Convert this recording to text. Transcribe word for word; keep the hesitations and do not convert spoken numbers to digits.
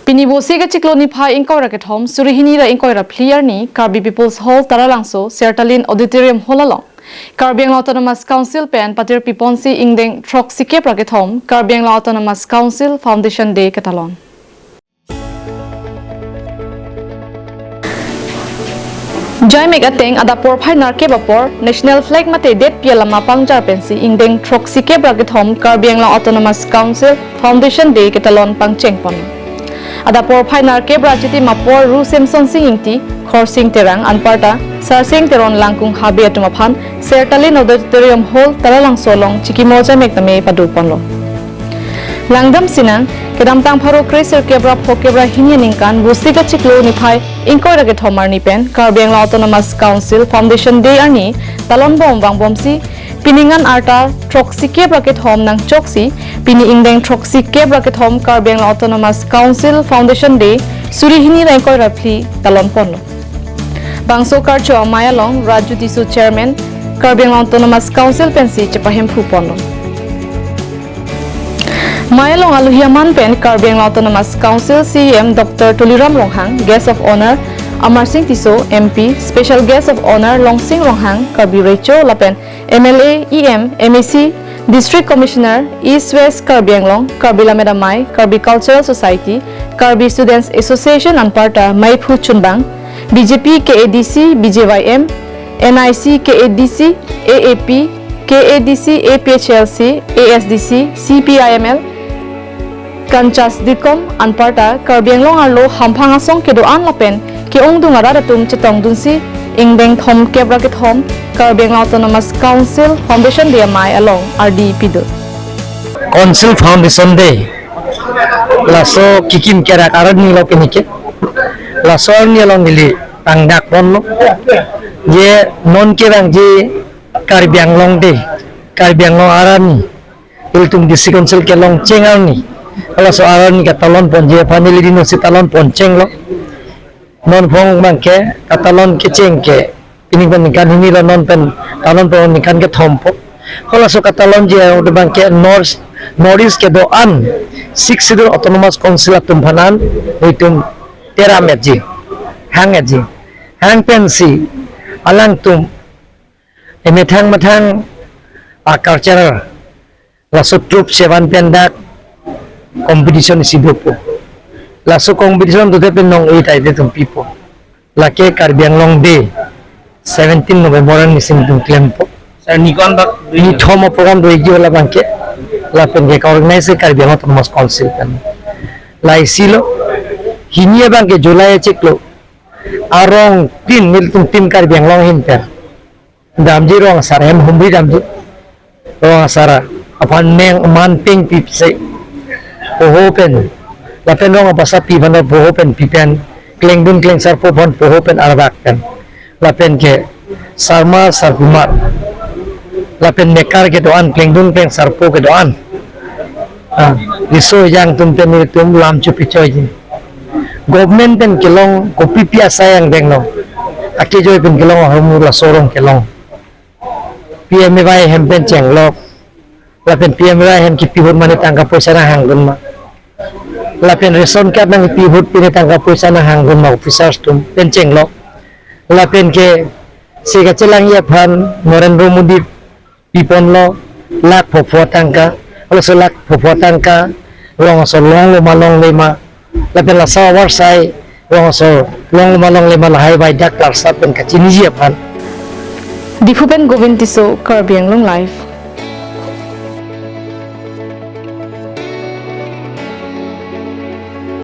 Pini Vosik achiklo niphai ingkoi ra kethom, suri hini ra ingkoi ra phli arni, Karbi People's Hall, Taralangso, Sertalin Auditorium Hall along Karbi Anglong Autonomous Council pen patir piponsi ingdeng throksi kep ra kethom Karbi Anglong Autonomous Council Foundation Day ketalon. Joimek ateng adap porphai nerkep apor National Flag mate detpi alama pangjar pensi ingdeng throksi kep ra kethom Karbi Anglong Autonomous Council Foundation Day ketalon pangcheng pon. Adap porphai nerkep ra chitim apor Ru Semson Sing Ingti, Khorsing Terang anparta Sarsing Teron Langkung Habe atum aphan Sertalin Auditorium Hall, Taralangso along chikimo joimek tame pado ponlo. Langdam sinang, kedamtang pharo kre sirkep ra phokep ra hini aningkan Vosik achiklo niphai ingkoi ra kethom arni pen Karbi Anglong Autonomous Council Foundation Day arni talon bom vangbomsi, pining an arta throksi kep ra kethom nangchoksi, pini ingdeng throksi kep ra kethom Karbi Anglong Autonomous Council Foundation Day suri hini ra ingkoi ra phli talon ponlo. Bangso karcho amei along Raju Tisso, Chairman, Karbi Anglong Autonomous Council pensi chepahemphu ponlo. Mei along alohi aman pen Karbi Anglong Autonomous Council C E M Doctor Tuliram Ronghang, Guest of Honor Amarsing Tisso, M P, Special Guest of Honor Longsing Ronghang, Karbi Recho, lapen M L A, E M, M A C, District Commissioner, East West Karbi Anglong, Karbi Lammet Amei, Karbi Cultural Society, Karbi Students Association anparta meiphu chunbang, B J P, K A D C, B J Y M, N I C, K A D C, A A P, K A D C, A P H L C, A S D C, C P I M L, Kanchas Ditkom anparta Karbi Anglong arlo hamphang asong kedo-an lapen ke-ongdung arat atum chetongdunsi ingdeng thomkep ra kethom Karbi Anglong Autonomous Council Foundation Day amei along ardi pido. Council Foundation Day laso kikim kerak arni lo pini ke. Laso arni along neli tangdak ponlo. Je non kevangji Karbi Anglong Day, Karbi Anglong arni, ilitum District Council kelong cheng arni, laso arni katalon ponji aphan neli dino si talon ponchenglo. Non phong abangke katalon kecheng ke, pini pen ningkan hini lo, non pen talon pon ningkan kethompo. Halaso katalonji abangke North, North East kedo-an Sixth Schedule Autonomous Council atum aphan an itum teram etji, hang etji, hang pensi alangtum emethang methang a cultural laso troupe sevan pen dak competition isi dopo. Laso competition dote pen nong-e ta itum pipo. Lake Karbi Anglong Day seventeen November arni si itum klempo. Sir, ni ko-an bak? Ni thom a-program doji hala abangke. Lapen ke ka-organize Karbi Anglong Autonomous Council pen. La isi lo, hini abangke July achiklo arong tin nelitum Team Karbi Anglong ahin pen damji, rong asar hem humri damji. Rong asar aphan neng man peng pipse poho pen, lapen rong abasa pi aphan poho pen pi pen, klengdun klengsarpo aphan poho pen arbak pen, lapen ke sarma sarpimar, lapen mekar kedo-an, klengdun klengsarpo kedo-an, ah, riso ejang atum pen itum lam chopichoiji. Government pen kelong kopipi asai angdeng long, akejoi pen kelong ahormu laso arong kelong. P M A Y hem pen chenglok, lapen P M A Y hem kipi ahut mane tangka poisa nanghangdun ma, lapen ration card nangkipi ahut pine tangka poisa nanghangdun ma, officers atum pen chenglok. Lapen ke si kachelangji aphan Narendra Modi piponlo lakh phopho tangka, halaso lakh phopho tangka rong asor longlo ma longle ma, lapen laso avarsai rong asor longlo ma longle ma lahai bai dak klarsap pen kachiniji aphan. Diphu pen Govind Tisso, Karbi Anglong Live.